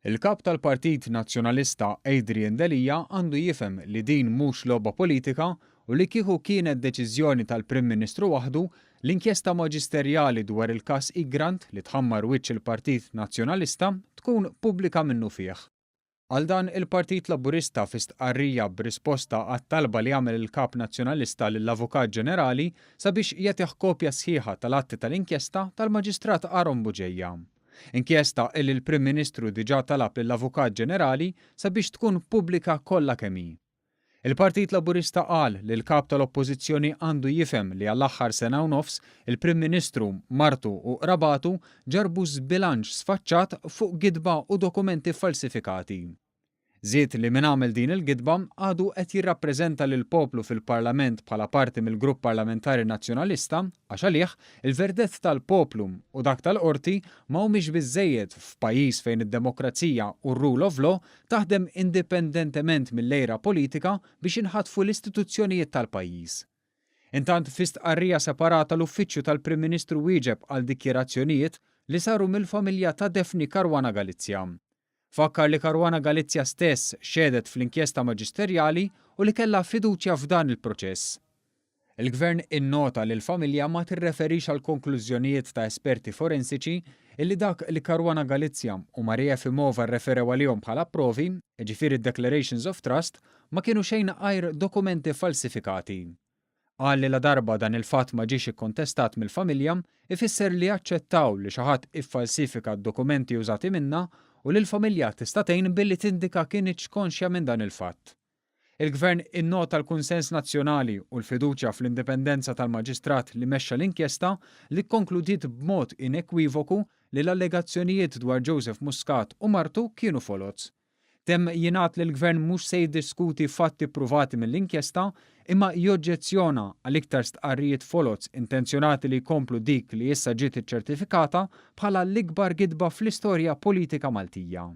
Il-Kap tal-Partit Nazzjonalista Adrian Delia għandu jifhem li din mhux logħba politika u li kieku kienet deċiżjoni tal-Prim Ministru waħdu, l-inkjesta maġisterjali dwar il-każ Egrant li tħammar wiċċ il-Partit Nazzjonalista tkun pubblika minnufih. Għal dan, il-Partit Laburista fi stqarrija b'risposta għat-talba li għamel il-Kap Nazzjonalista lill-Avukat Ġenerali sabiex jagħtih kopja sħiħa tal-atti tal-inkjesta tal-Maġistrat Aaron Bugeja. Inkjesta illi l-Prim Ministru diġà talab lill-Avukat Ġenerali sabiex tkun pubblika kollha kemm hi. Il-Partit Laburista qal li l-Kap tal-Oppożizzjoni għandu jifhem li għall-aħħar sena u nofs il-Prim Ministru, martu u qrabatu ġarrbu żbilanċ sfaċċat fuq gidba u dokumenti ffalsifikati. Żied li min għamel din il-gidba għadu qed jirrappreżenta lill-poplu fil-Parlament bħala parti mill-Grupp Parlamentari Nazzjonalista għax għalih il-verdett tal-poplu u dak tal-Qorti ma humiex biżżejjed f'pajjiż fejn id-demokrazija u r-rule of law taħdem indipendentement mill-għira politika biex jinħatfu l-istituzzjonijiet tal-pajjiż. Intant fi stqarrija separata l-Uffiċċju tal-Prim Ministru wieġeb għal dikjarazzjonijiet li saru mill-familja ta' Daphne Caruana Galizia. Fakkar li Caruana Galizia stess xehdet fl-inkjesta maġisterjali u li kellha fiduċja f'dan il-proċess. Il-Gvern innota li l-familja ma tirreferix għall-konklużjonijiet ta' esperti forensiċi illi dak li Caruana Galizia u Maria Efimova rreferew għalihom bħala provi, jiġifieri d-declarations of trust, ma kienu xejn għajr dokumenti falsifikati. Qal li ladarba dan il-fatt ma ġiex ikkontestat mill-familja, ifisser li aċċettaw li xi ħadd iffalsifika d-dokumenti użati minnha u li l-familja tista' tgħin billi tindika kinitx konxja minn dan il-fatt. Il-Gvern innota l-kunsens nazzjonali u l-fiduċja fl-indipendenza tal-Maġistrat li mexxa l-inkjesta li kkonkludiet b'mod inekwivoku li l-allegazzjonijiet dwar Joseph Muscat u martu kienu foloz. Temm jingħad li l-Gvern mhux se jiddiskuti fatti ppruvati mill-inkjesta imma joġġezzjona għal iktar stqarrijiet foloz intenzjonati li jkomplu dik li issa ġiet iċċertifikata bħala l-ikbar gidba fl-istorja politika Maltija.